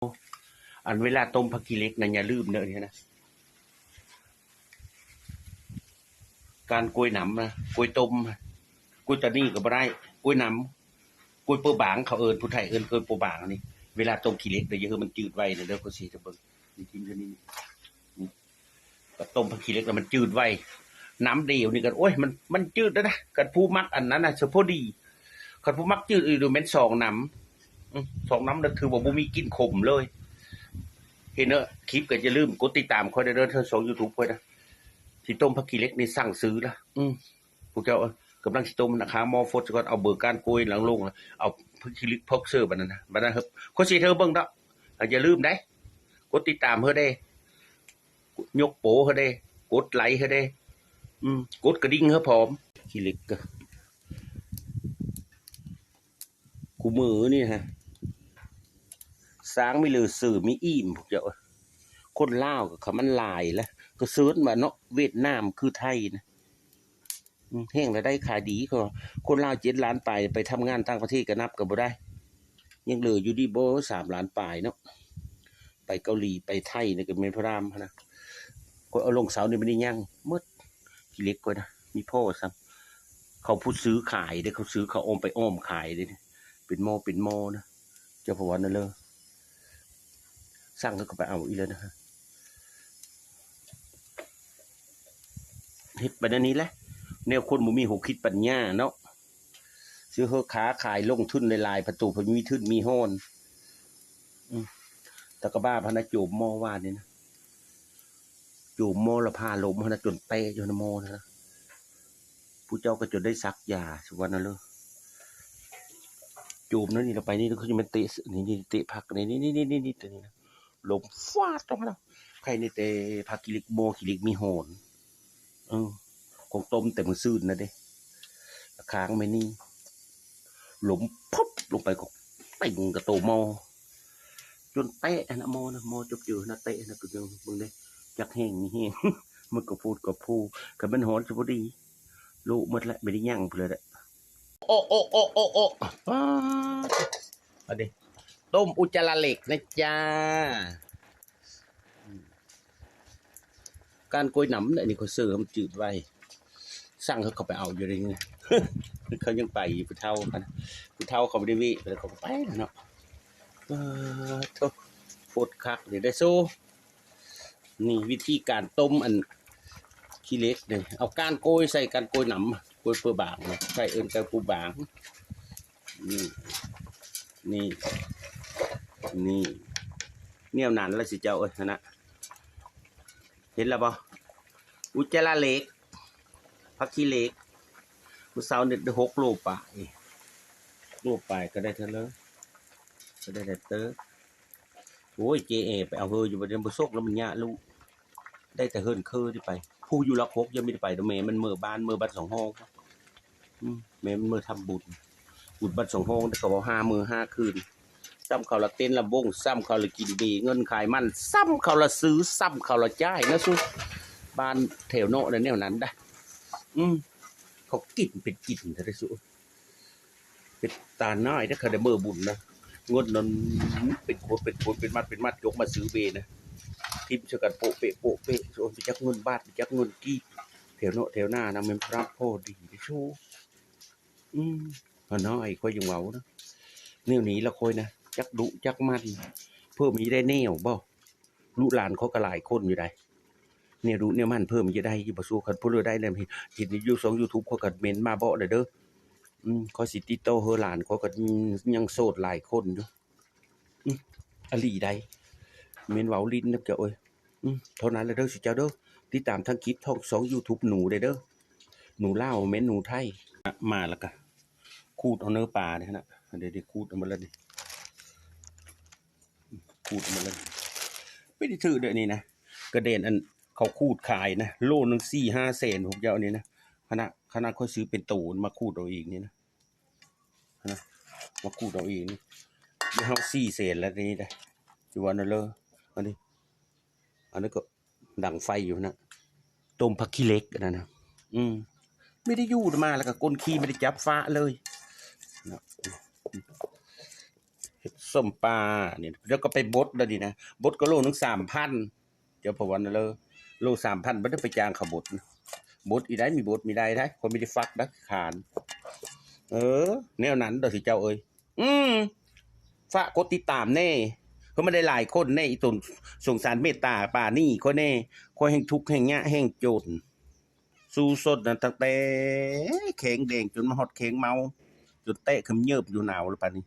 ອັນເວລາຕົ້ມຜັກຂີ້ເຫຼັກນະ ຢ່າລືມເດີນີ້ນະ ກ້ານກ້ວຍໜຳນະ ກ້ວຍຕົ້ມ ກ້ວຍຕານີກໍບໍ່ໄດ້ ກ້ວຍໜຳ ກ້ວຍເປີບາງ ເຂົາເອີ້ນ ຜູ້ໄທເອີ້ນກ້ວຍເປີບາງນີ້ ເວລາຕົ້ມຂີ້ເຫຼັກເດີ ຢ່າໃຫ້ມັນຈືດໄວນະເດີ ຂ້ອຍຊິໃຫ້ເບິ່ງ ນີ້ກິນເທື່ອນີ້ ນີ້ ກໍຕົ້ມຜັກຂີ້ເຫຼັກແລ້ວມັນຈືດໄວ ໜຳດຽວນີ້ກໍ ໂອ້ຍ ມັນ ມັນຈືດແລ້ວນະ ຄັນຜູ້ມັກອັນນັ້ນນະ ສະພໍດີ ຄັນຜູ້ມັກຈືດອີ່ຫຼີແມ່ນສອງໜຳ ອືມ ສອງໜຳນະ ຖືວ່າບໍ່ມີກິ່ນຂົມເລີຍ. ເຫັນເດີ ຄລິບກໍຢ່າລືມກົດຕິດຕາມຂ້ອຍເດີ ທາງຊ່ອງຢູທູບຂ້ອຍນະ ຊິຕົ້ມຜັກຂີ້ເຫຼັກນີ້ ສັ່ງຊື້ລະ ອືມ ພວກເຈົ້າ ເອີ ກຳລັງຊິຕົ້ມນະ ຄາໝໍ້ຟົດຊະກ່ອນ ເອົາເບີກ້ານກ້ວຍລາງລົງ ເອົາຜັກຂີ້ເຫຼັກເພີກເສີບ ບັດນັ້ນນະ ບັດນັ້ນ ຂ້ອຍຊິເຮັດໃຫ້ເບິ່ງເນາະ ຢ່າລືມເດ້ ກົດຕິດຕາມເຮົາເດ້ ຍົກໂປເຮົາເດ້ ກົດໄລເຮົາເດ້ ອືມ ກົດກະດິ່ງເຮົາພ້ອມ ຂີ້ເຫຼັກກະ ຄູ່ມື້ນີ້ຮະ ຊ້າງມີເຫຼືອຊື້ມີອີ່ມ ພວກເຈົ້າ ຄົນລາວກໍ ຄັນມັນຫຼາຍລະ ກໍເຊີນວ່າເນາະ ຫວຽດນາມຄືໄທນະ ອືມ ແຮງລະໄດ້ຂາຍດີ ເຂົາວ່າຄົນລາວເຈັດລ້ານປາຍ ໄປທຳງານຕ່າງປະເທດກໍນັບກໍບໍ່ໄດ້ ຍັງເຫຼືອຢູ່ດີບໍ່ ສາມລ້ານປາຍເນາະ ໄປເກົາຫຼີ ໄປໄທນີ້ກໍແມ່ນພະລາມຫັ້ນນະ ຂ້ອຍເອົາລົງເຊົ້ານີ້ ມັນຍັງໝົດ ຂີ້ເຫຼັກຂ້ອຍນະ ມີພໍຊ້ຳ ເຂົາຜູ້ຊື້ຂາຍເດ້ ເຂົາຊື້ ເຂົາອ້ອມໄປອ້ອມຂາຍເດ້ ເປັນໝໍ້ເປັນໝໍ້ນະ ເຈົ້າພະວັນນະເລີ ສັ່ງເຂົາກໍໄປເອົາອີກແລ້ວນະ ເຮັດໄປແນວນີ້ແຫຼະ ແນວຄົນບໍ່ມີຫົວຄິດປັນຍາເນາະ ຊື້ເຮີຂາຂາຍ ລົງທຶນຫຼາຍໆ ປະຕູເພິ່ນມີທຶນມີຮອນ ອືມ ຕະກະບ້າພະນະ ໂຈມໝໍ້ວານນີ້ນະ ໂຈມໝໍ້ລະພາລົ້ມຫັ້ນນະ ຈົນແຕກຢູ່ຫັ້ນນະໝໍ້ນະ ຜູ້ເຈົ້າກໍຈົນໄດ້ສັກຢາ ສຸວັນນະເລີ ໂຈມນັ້ນນີ້ລະໄປນີ້ ຄືຈະແມ່ນເຕະ ນີ້ ນີ້ ເຕະຜັກ ນີ້ ນີ້ ຕົວນີ້ນະ ລົມຟາດລົງມາແລ້ວ ໄຄນີ້ແຕ່ຜັກຂີ້ເຫຼັກ ໝໍ້ຂີ້ເຫຼັກມີຮອນ ເອີ ຂອງຕົ້ມແຕ່ມື້ຊືນນະເດ້ ຄ້າງແມ່ນີ້ ລົມພຸບລົງໄປກໍເຕັງກະໂຕໝໍ້ ຈົນແຕກຫັ້ນນະໝໍ້ນະ ໝໍ້ຈົບເຈີຫັ້ນນະ ແຕກຫັ້ນນະ ກໍຍັງເບິ່ງເດ້ ຈັກແຮງມີແຮງ ມັນກໍໂພດກໍໂພ ຄັນມັນຮ້ອນຊິບໍ່ດີ ໂລະໝົດແຫຼະ ບໍ່ໄດ້ຫຍັງພຸ້ນແຫຼະ ໂອ ໂອ ໂອ ໂອ ໂອ ປາດ ອັນນີ້ ຕົ້ມອຸດຈາລະເຫຼັກນະຈ້າ ກ້ານກ້ວຍໜຳ ອັນນີ້ຂ້ອຍເສີມຈືດໄວ້ ສັ່ງເຂົາກໍໄປເອົາຢູ່ເດ້ ເຂົາຍັງໄປຢູ່ ຜູ້ເຖົ້າ ຜູ້ເຖົ້າເຂົາບໍ່ໄດ້ເວະ ເຂົາກໍໄປແລ້ວເນາະ ປາດໂທ້ ໂພດຄັກເດ້ ໄດ້ໂຊ ນີ້ວິທີການຕົ້ມອັນຂີ້ເຫຼັກເດ້ ເອົາກ້ານກ້ວຍໃສ່ ກ້ານກ້ວຍໜຳ ກ້ວຍເປີບາງ ໄທເອີ້ນກ້ວຍເປີບາງ ນີ້ ນີ້ ນີ້ ແນວນັ້ນລະຊິເຈົ້າເອີຍ ຫັ້ນນະ ເຫັນລະບໍ່? ອຸດຈາລະເຫຼັກ ຜັກຂີ້ເຫຼັກ ມື້ເຊົ້ານີ້ໄດ້ຫົກໂລປາຍ ຫົກໂລປາຍກໍໄດ້ເທົ່າເລີ ກໍໄດ້ຫຼາຍເຕີບ ໂອ້ຍ ເຈແອໄປເອົາເຮີຢູ່ ບໍ່ໄດ້ ບໍ່ສົກແລ້ວ ມັນຍາກລູກ ໄດ້ແຕ່ເຮີນເຄີນີ້ໄປ ຜູ້ຢູ່ຫຼັກຫົກຍັງບໍ່ໄດ້ໄປດອກ ແມ່ມັນເມືອບ້ານ ເມືອບ້ານສອງຫ້ອງ ອືມ ແມ່ມັນເມືອທຳບຸນ ບຸນບ້ານສອງຫ້ອງ ແຕ່ກໍເວົ້າຫ້າມື້ຫ້າຄືນ ຊ້ຳເຂົາລະເຕັ້ນລຳວົງ ຊ້ຳເຂົາລະກິນເບ ເງິນຂາຍມັນ ຊ້ຳເຂົາລະຊື້ ຊ້ຳເຂົາລະຈ່າຍນະສູ ບ້ານແຖວເນາະແນວນັ້ນດະ ອືມ ເຂົາກິນເປັນກິນແທ້ເດ້ສູ ເປັນຕາໜ້າຍເດ້ ຄັນໄດ້ເມືອບຸນນະ ເງິນນັ້ນເປັນຂວດເປັນຂວດ ເປັນມັດເປັນມັດ ຍົກມາຊື້ເບນະ ຖິ້ມໃສ່ກັນໂປະເປະໂປະເປະ ໂອ ໄປຈັກເງິນບາດ ໄປຈັກເງິນກີບ ແຖວເນາະແຖວໜ້ານະ ແມ່ນພະລາມພໍດີເດ້ໂຊ ອືມ ພະນ້ອຍຂ້ອຍຍັງເວົ້ານະ ແນວນີ້ລະຂ້ອຍນະ ຈັກດຸຈັກໝັ່ນ ເພີ່ມອີກໄດ້ແນວບໍ່? ລູກຫຼານຂ້ອຍກໍຫຼາຍຄົນຢູ່ໃດ໋ ແນວດຸແນວໝັ່ນເພີ່ມອີກໄດ້ຢູ່ບໍ່? ສູ້ ຄັນຜູ້ໃດໄດ້ແລ້ວ ເຫັນຢູ່ຊ່ອງຢູທູບຂ້ອຍກໍເມັ້ນມາບອກແດ່ເດີ ອືມ ຂ້ອຍຊິຕິດຕໍ່ເຮີຫຼານ ຂ້ອຍກໍຍັງໂສດຫຼາຍຄົນຢູ່ ອືມ ອີ່ຫຼີໃດ໋ ເມັ້ນເວົ້າຫຼິ້ນນຳເຈົ້າເອີຍ ອືມ ເທົ່ານັ້ນແຫຼະເດີ ຊຸເຈົ້າເດີ ຕິດຕາມທາງຄລິບທາງຊ່ອງຢູທູບໜູໄດ້ເດີ ໜູລາວ ແມ່ນໜູໄທ ມາແລ້ວກະຂູດເອົາເນີປານີ້ຫັ້ນນະ ເດ ຂູດເອົາມາແລ້ວນີ້ ຂູດເອົາມາແລ້ວນີ້ ໄປຖືກເດີນີ້ນະ ກະແດນອັນເຂົາຂູດຂາຍນະ ໂລໜຶ່ງສີ່ຫ້າແສນ ພວກເຈົ້ານີ້ນະ ຂະໜາດ ຂະໜາດຂ້ອຍຊື້ເປັນໂຕມາຂູດເອົາເອງນີ້ນະ ຫັ້ນນະ ມາຂູດເອົາເອງນີ້ ເຮົາສີ່ແສນແລ້ວນີ້ນະ ຢູ່ວ່ານັ້ນເລີ ອັນນີ້ ອັນນັ້ນກໍດັງໄຟຢູ່ຫັ້ນນະ ຕົ້ມຜັກຂີ້ເຫຼັກອັນນັ້ນນະ ອືມ ມີແຕ່ຢູ່ມາແລ້ວກໍກົ້ນຂີ້ ມີແຕ່ຈັບຟ້າເລີຍນະ ເຮັດ ສົ້ມປານີ້ ແລ້ວກໍໄປບົດແລ້ວນີ້ນະ ບົດກໍໂລໜຶ່ງສາມພັນ ເຈົ້າພະວັນເລີ ໂລສາມພັນ ບໍ່ໄດ້ໄປຈ້າງເຂົາບົດນະ ບົດອີໃດ ມີບົດມີໄດ້ໄດ໋ ຂ້ອຍມີແຕ່ຝັກດາກຂານ ເອີ ແນວນັ້ນດອກຊິເຈົ້າເອີຍ ອືມ ຝາກກົດຕິດຕາມແດ່ ເພື່ອມັນໄດ້ຫຼາຍຄົນແດ່ ອີຕົນສົງສານເມດຕາປານີ້ຂ້ອຍແດ່ ຂ້ອຍແຮ່ງທຸກແຮ່ງຍາກແຮ່ງຈົນ ສູ້ຊົນນະ ຕັ້ງແຕ່ແຂ້ງແດງຈົນມາຮອດແຂ້ງເມົາ ຈົນແຕກຂະເຫຍີບຢູ່ໜາວແລ້ວປານນີ້